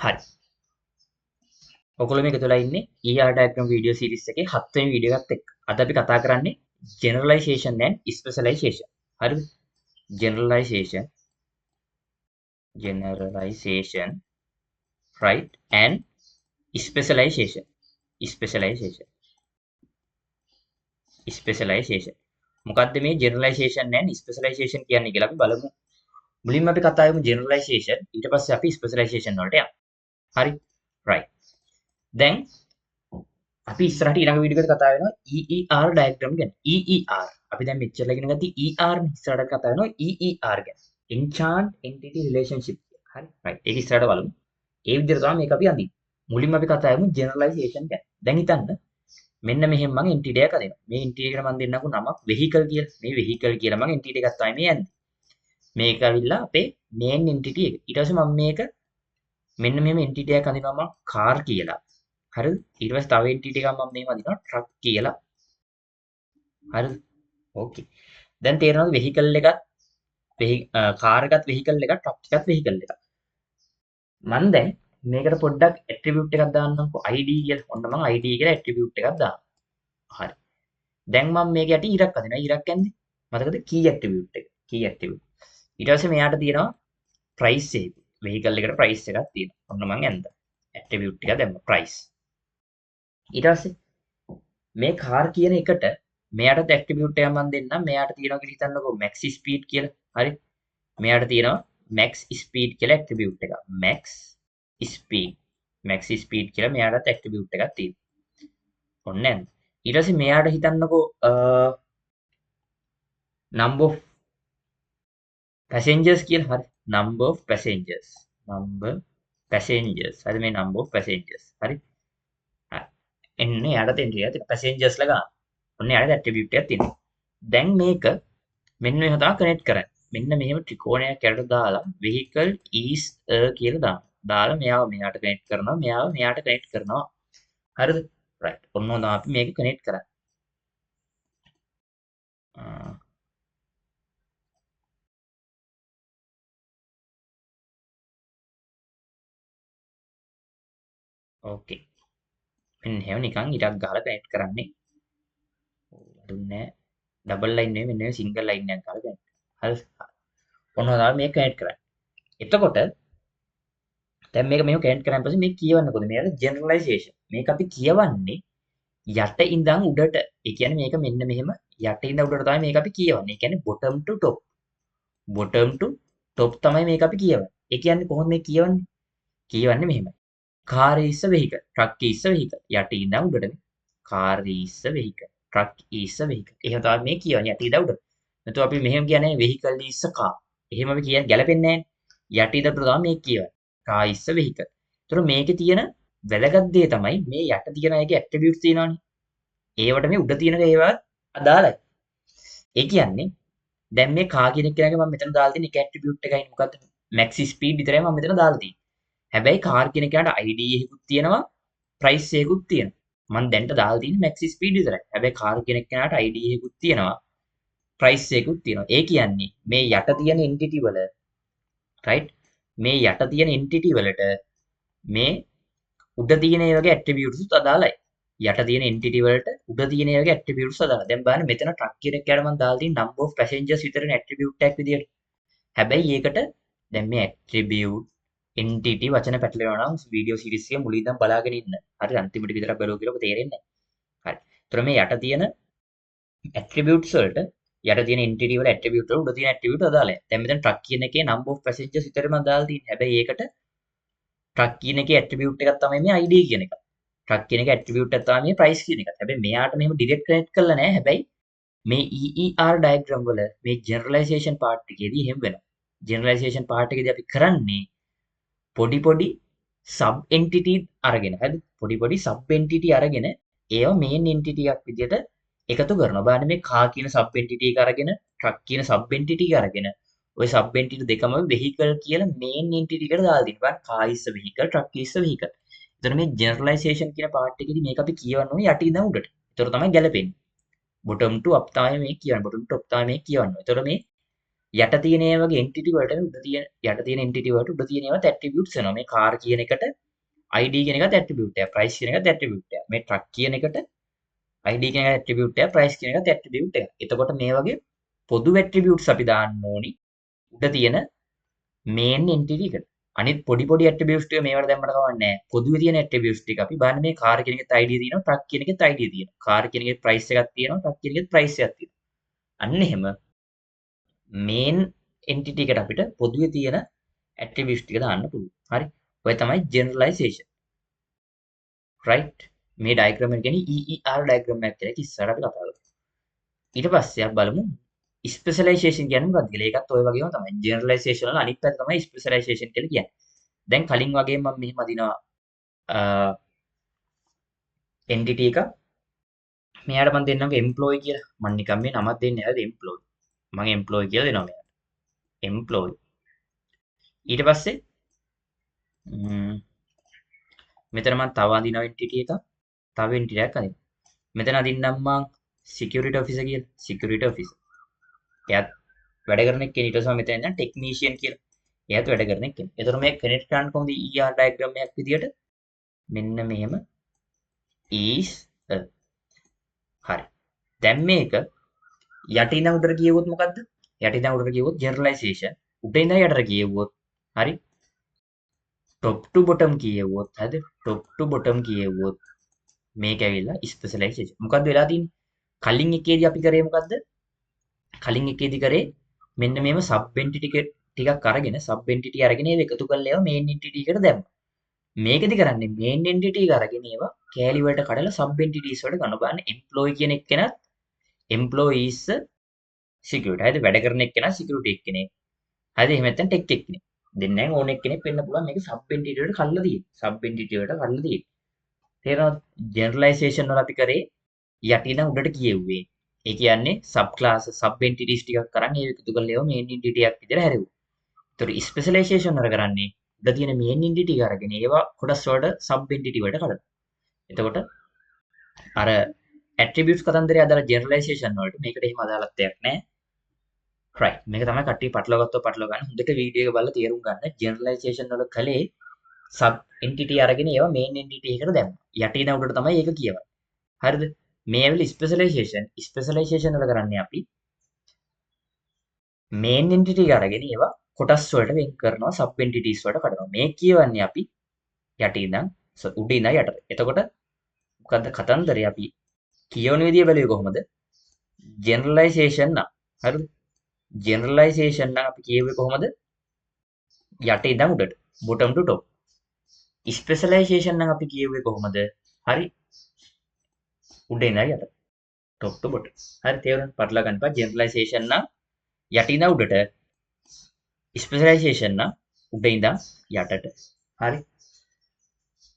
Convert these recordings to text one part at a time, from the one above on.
හරි. ඔයගොල්ලෝ මේක තුලා ඉන්නේ ER diagram video series එකේ 7 වෙනි වීඩියෝ එකත් එක්ක. අද අපි කතා කරන්නේ generalization and specialization. හරිද? Generalization, generalization, right, and specialization, specialization, specialization. මොකද්ද මේ generalization and specialization කියන්නේ කියලා අපි බලමු. මුලින්ම අපි කතා කරමු generalization, ඊට පස්සේ අපි specialization වලට යමු. හරි? Right. දැන් අපි ඉස්සරහට ඊළඟ වීඩියෝ එකට කතා වෙනවා EER diagram ගැන. EER. අපි දැන් මෙච්චර ඉගෙන ගත්තී ER නේ. ඉස්සරහට කතා වෙනවා EER ගැන. Enchant Entity Relationship. හරි? Right. ඒක ඉස්සරහට බලමු. ඒ විදිහට තමයි මේක අපි අඳින්නේ. මුලින්ම අපි කතා කරමු generalization ගැන. දැන් හිතන්න මෙන්න මෙහෙම මං entity එකක් අදිනවා. මේ entity එකට මං දෙන්නකෝ නමක් vehicle කියලා. මේ vehicle කියලා මං entity එකක් තමයි මේ ඇන්දේ. මේක ඇවිල්ලා අපේ main entity එක. ඊට පස්සේ මම මේක මෙන්න මෙහෙම entity එකක් අඳිනවා මං car කියලා. හරිද? ඊට පස්සේ තව entity එකක් මම මෙහෙම අඳිනවා truck කියලා. හරිද? ඕකේ. දැන් තේරෙනවද vehicle එකත් car එකත් vehicle එකත් truck එකත් vehicle එකක්. මං දැන් මේකට පොඩ්ඩක් ඇට්‍රිබියුට් එකක් දාන්නම්කෝ ID කියලා. ඔන්න මං ID කියලා ඇට්‍රිබියුට් එකක් දානවා. හරි. දැන් මම මේක යටි ඉරක් අදිනවා. ඉරක් ඇන්දේ මතකද කී ඇට්‍රිබියුට් එක. කී ඇට්‍රිබියුට්. ඊට පස්සේ මෙයාට තියෙනවා ප්‍රයිස් එක. වෙහිකල් එකට ප්‍රයිස් එකක් තියෙනවා. ඔන්න මං ඇන්දා. ඇට්‍රිබියුට් එක දැම්මා ප්‍රයිස්. ඊට පස්සේ මේ කාර් කියන එකට මෙයාටත් ඇට්‍රිබියුට් එකක් මං දෙන්නම්. මෙයාට තියෙනවා කියලා හිතන්නකෝ මැක්ස් ස්පීඩ් කියලා. හරි. මෙයාට තියෙනවා මැක්ස් ස්පීඩ් කියලා ඇට්‍රිබියුට් එකක්. මැක්ස් ස්පීඩ්, මැක්ස් ස්පීඩ් කියලා මෙයාටත් ඇට්‍රිබියුට් එකක් තියෙනවා. ඔන්න ඇන්ද. ඊට පස්සේ මෙයාට හිතන්නකෝ number of passengers කියලා. හරි. Number of passengers, number passengers. හරි, මේ number of passengers. හරි. හරි. එන්න එයාට එන්ට්‍රි එකක් තියෙනවා. passengers ලා ගන්න. ඔන්න එයාට ඇට්‍රිබියුට් එකක් තියෙනවා. දැන් මේක මෙන්න මෙහෙම තමයි කනෙක්ට් කරන්නේ. මෙන්න මෙහෙම ත්‍රිකෝණයක් යටට දාලා vehicle is a කියලා දානවා. දාලා මෙයාව මෙයාට කනෙක්ට් කරනවා, මෙයාව මෙයාට කනෙක්ට් කරනවා. හරිද? රයිට්. ඔන්න ඔන්න අපි මේක කනෙක්ට් කරන්නේ. ඕකේ. මෙන්න එහෙම නිකන් ඉරක් ගහලා කනෙක්ට් කරන්නේ. දුන්නේ ඩබල් ලයින් නෙමෙයි, මෙන්න මේ සිංගල් ලයින් එකක් ගහලා කනෙක්ට්. හරි. ඔන්න ඔන්න අපි මේක කනෙක්ට් කරන්නේ. එතකොට දැන් මේක මෙහෙම කනෙක්ට් කරාන් පස්සේ මේක කියවන්න කොහොමද? මේකට ජෙනරලයිසේෂන්. මේක අපි කියවන්නේ යට ඉඳන් උඩට. ඒ කියන්නේ මේක මෙන්න මෙහෙම යට ඉඳන් උඩට තමයි මේක අපි කියවන්නේ. ඒ කියන්නේ bottom to top. Bottom to top තමයි මේක අපි කියවන්නේ. ඒ කියන්නේ කොහොමද මේක කියවන්නේ? කියවන්නේ මෙහෙමයි. Car is a vehicle, truck is a vehicle. යට ඉඳන් උඩට නේ. Car is a vehicle, truck is a vehicle. එහෙම තමයි මේ කියවන්නේ යට ඉඳන් උඩට. නැතුව අපි මෙහෙම කියන්නේ vehicle is a car. එහෙම අපි කියන්නේ ගැලපෙන්නේ නැහැ. යට ඉඳන් උඩට තමයි මේක කියවන්නේ. Car is a vehicle. ඒතර මේකේ තියෙන වැදගත් දේ තමයි මේ යට තියෙන අයගේ ඇට්‍රිබියුට්ස් තියෙනවනේ. ඒවට මේ උඩ තියෙන ඒවා අදාළයි. ඒ කියන්නේ දැන් මේ car කියන එක්කෙනාගේ මම මෙතන දාලා තියෙන එක ඇට්‍රිබියුට් එකයි මොකද්ද? මැක්ස් ස්පීඩ් විතරයි මම මෙතන දාලා තියෙන්නේ. හැබැයි කාර් කියන එකට ID එකකුත් තියෙනවා, ප්‍රයිස් එකකුත් තියෙනවා. මම දැන්ට දාලා තියෙන්නේ මැක්ස් ස්පීඩ් විතරයි. හැබැයි කාර් කියන එක්කෙනාට ID එකකුත් තියෙනවා, ප්‍රයිස් එකකුත් තියෙනවා. ඒ කියන්නේ මේ යට තියෙන එන්ටිටි වල, රයිට්, මේ යට තියෙන එන්ටිටි වලට මේ උඩ තියෙන ඒ වගේ ඇට්‍රිබියුට්ස් උත් අදාළයි. යට තියෙන එන්ටිටි වලට උඩ තියෙන ඒ වගේ ඇට්‍රිබියුට්ස් අදාළයි. දැන් බලන්න මෙතන ට්‍රක් කියන එකට මම දාලා තියෙන number of passengers විතරනේ ඇට්‍රිබියුට් එකක් විදියට. හැබැයි ඒකට දැන් මේ ඇට්‍රිබියුට් එන්ටිටි වචන පැටලෙනවා නම් වීඩියෝ සීරීස් එක මුලින් ඉඳන් බලාගෙන ඉන්න. හරි, අන්තිමට විතරක් බැලුවා කියලා ඔබ තේරෙන්නේ නැහැ. හරි. ඒතර මේ යට තියෙන ඇට්‍රිබියුට්ස් වලට යට තියෙන එන්ටිටි වල ඇට්‍රිබියුට් වල උඩ තියෙන ඇට්‍රිබියුට් අදාළයි. දැන් මෙතන ට්‍රක් කියන එකේ number of passengers විතරම දාලා තියෙන්නේ. හැබැයි ඒකට ට්‍රක් කියන එකේ ඇට්‍රිබියුට් එකක් තමයි මේ ID කියන එක. ට්‍රක් කියන එකේ ඇට්‍රිබියුට් එකක් තමයි මේ ප්‍රයිස් කියන එක. හැබැයි මෙයාට මෙහෙම ඩිරෙක්ට් කනෙක්ට් කරලා නැහැ. හැබැයි මේ EER diagram වල මේ ජෙනරලයිසේෂන් පාර්ට් එකේදී එහෙම වෙනවා. ජෙනරලයිසේෂන් පාර්ට් එකේදී අපි කරන්නේ පොඩි පොඩි සබ් එන්ටිටි අරගෙන, හරිද? පොඩි පොඩි සබ් එන්ටිටි අරගෙන ඒවා මේන් එන්ටිටි එකක් විදියට එකතු කරනවා. බලන්න මේ කාර් කියන සබ් එන්ටිටි එක අරගෙන, ට්‍රක් කියන සබ් එන්ටිටි එක අරගෙන, ඔය සබ් එන්ටිටි දෙකම වෙහිකල් කියලා මේන් එන්ටිටි එකට දාලා තියෙනවා. බලන්න car is a vehicle, truck is a vehicle. එතන මේ ජෙනරලයිසේෂන් කියන පාර්ට් එකේදී මේක අපි කියවන්න ඕනේ යට ඉඳන් උඩට. ඒතර තමයි ගැලපෙන්නේ. බොටම් ටු අප් තමයි මේ කියවන්නේ. බොටම් ටු ඔප් තමයි මේ කියවන්නේ. ඒතර මේ යට තියෙන ඒ වගේ එන්ටිටි වලට උඩ තියෙන යට තියෙන එන්ටිටි වලට උඩ තියෙන ඒවාත් ඇට්‍රිබියුට්ස් වෙනවා. මේ කාර් කියන එකට ID කියන එකත් ඇට්‍රිබියුට් එකක්, ප්‍රයිස් කියන එකත් ඇට්‍රිබියුට් එකක්. මේ ට්‍රක් කියන එකට ID කියන එකත් ඇට්‍රිබියුට් එකක්, ප්‍රයිස් කියන එකත් ඇට්‍රිබියුට් එකක්. එතකොට මේ වගේ පොදු ඇට්‍රිබියුට්ස් අපි දාන්න ඕනි උඩ තියෙන මේන් එන්ටිටි එකට. අනිත් පොඩි පොඩි ඇට්‍රිබියුට්ස් ටික මේවට දැම්මට කමක් නැහැ. පොදුවේ තියෙන ඇට්‍රිබියුට්ස් ටික අපි බලන්න මේ කාර් කියන එකෙත් ID තියෙනවා, ට්‍රක් කියන එකෙත් ID තියෙනවා. කාර් කියන එකේ ප්‍රයිස් එකක් තියෙනවා, ට්‍රක් කියන එකෙත් ප්‍රයිස් එකක් තියෙනවා. අන්න එහෙම මේන් එන්ටිටි එකට අපිට පොදුවේ තියෙන ඇට්‍රිබියුට්ස් ටික දාන්න පුළුවන්. හරි. ඔය තමයි ජෙනරලයිසේෂන්. රයිට්. මේ ඩයග්‍රෑම් එක කියන්නේ EER diagram එකක් කියලා ඉස්සරහට අපි කතා කරමු. ඊට පස්සේ අපි බලමු ස්පෙෂලයිසේෂන් කියන්නේ මොකක්ද කියලා. ඒකත් ඔය වගේම තමයි. ජෙනරලයිසේෂන් වල අනිත් පැත්ත තමයි ස්පෙෂලයිසේෂන් කියලා කියන්නේ. දැන් කලින් වගේම මම මෙහෙම අදිනවා එන්ටිටි එක. මෙයාට මම දෙන්නම්කෝ එම්ප්ලොයි කියලා. මම නිකන් මේ නමක් දෙන්නේ නැහැ එම්ප්ලොයි. මම එම්ප්ලොයි කියලා දෙනවා මෙයාට. එම්ප්ලොයි. ඊට පස්සේ මෙතන මම තව අදිනවා එන්ටිටි එකක්. තව එන්ටිටි එකක් අදිනවා. මෙතන අදින්නම් මං සිකියුරිටි ඔෆිසර් කියලා. Security officer. එයාත් වැඩ කරන එක්කෙනෙක්. ඊට පස්සේ මම මෙතන ඉන්නම් ටෙක්නීෂියන් කියලා. එයාත් වැඩ කරන එක්කෙනෙක්. එතකොට මේ කනෙක්ට් කරන්න කොහොමද ER ඩයග්‍රෑම් එකක් විදියට? මෙන්න මෙහෙම is a. හරි. දැන් මේක යට ඉඳන් උඩට කියවුවොත් මොකද්ද? යට ඉඳන් උඩට කියවුවොත් ජෙනරලයිසේෂන්. උඩ ඉඳන් යටට කියවුවොත් හරි টොප් ටු බොටම් කියවුවොත් හරිද? টොප් ටු බොටම් කියවුවොත් මේක ඇවිල්ලා ස්පෙෂලයිසේෂන්. මොකද්ද වෙලා තියෙන්නේ? කලින් එකේදී අපි කරේ මොකද්ද? කලින් එකේදී කරේ මෙන්න මේම සබ් එන්ටිටි ටිකක් අරගෙන සබ් එන්ටිටි අරගෙන ඒව එකතු කරලා ඒවා මේන් එන්ටිටි එකට දැම්මා. මේකෙදි කරන්නේ මේන් එන්ටිටි එක අරගෙන ඒවා කෑලි වලට කඩලා සබ් එන්ටිටිස් වලට ගන්න. බලන්න එම්ප්ලොයි කියන එක්කෙනත් එම්ප්ලොයි is security. හරිද? වැඩ කරන එක්කෙනා සිකියුරිටි එක්කෙනෙක්. හරිද? එහෙම නැත්නම් ටෙක් එක්කෙනෙක්. දෙන්නෙන් ඕන එක්කෙනෙක් වෙන්න පුළුවන්. මේක සබ් එන්ටිටි වලට කඩලා තියෙන්නේ. සබ් එන්ටිටි වලට කඩලා තියෙන්නේ. තේරෙනවද? ජෙනරලයිසේෂන් වල අපි කරේ යට ඉඳන් උඩට කියෙව්වේ. ඒ කියන්නේ සබ් ක්ලාස් සබ් එන්ටිටිස් ටිකක් අරන් ඒව එකතු කරලා ඒවා මේන් එන්ටිටි එකක් විදිහට හැරෙව්වා. ඒතකොට ස්පෙෂලයිසේෂන් වල කරන්නේ උඩ තියෙන මේන් එන්ටිටි එක අරගෙන ඒවා කොටස් වලට සබ් එන්ටිටි වලට කඩනවා. එතකොට අර ඇට්‍රිබියුට්ස් කතන්දරය අදාළ ජෙනරලයිසේෂන් වලට මේකට එහෙම අදාළත්වයක් නැහැ. රයිට්. මේක තමයි කට්ටිය පටලවා ගත්තොත් පටලවා ගන්න. හොඳට වීඩියෝ එක බලලා තේරුම් ගන්න. ජෙනරලයිසේෂන් වල කලේ සබ් එන්ටිටි අරගෙන ඒවා මේන් එන්ටිටි එකට දැම්මා. යට ඉඳන් උඩට තමයි ඒක කියවන්නේ. හරිද? මේ ඇවිල්ලා ස්පෙෂලයිසේෂන්. ස්පෙෂලයිසේෂන් වල කරන්නේ අපි මේන් එන්ටිටි එක අරගෙන ඒවා කොටස් වලට වෙන් කරනවා, සබ් එන්ටිටිස් වලට කඩනවා. මේ කියවන්නේ අපි යට ඉඳන් උඩ ඉඳන් යටට. එතකොට මොකද්ද කතන්දරේ අපි කියවන විදිය බැලුවේ කොහොමද? ජෙනරලයිසේෂන් නම්. හරිද? ජෙනරලයිසේෂන් නම් අපි කියුවේ කොහොමද? යට ඉඳන් උඩට. බොටම් ටු টොප්. ස්පෙෂලයිසේෂන් නම් අපි කියුවේ කොහොමද? හරි උඩ ඉඳන් යට. টොප් ටු බොටම්. හරි තේරුණා? පටලවා ගන්න එපා. ජෙනරලයිසේෂන් නම් යට ඉඳන් උඩට, ස්පෙෂලයිසේෂන් නම් උඩ ඉඳන් යටට. හරි.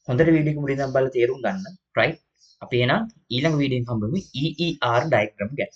හොඳට වීඩියෝ එක මුලින් ඉඳන් බලලා තේරුම් ගන්න. රයිට්. අපි එහෙනම් ඊළඟ වීඩියෝ එකෙන් හම්බෙමු EER diagram ගැන.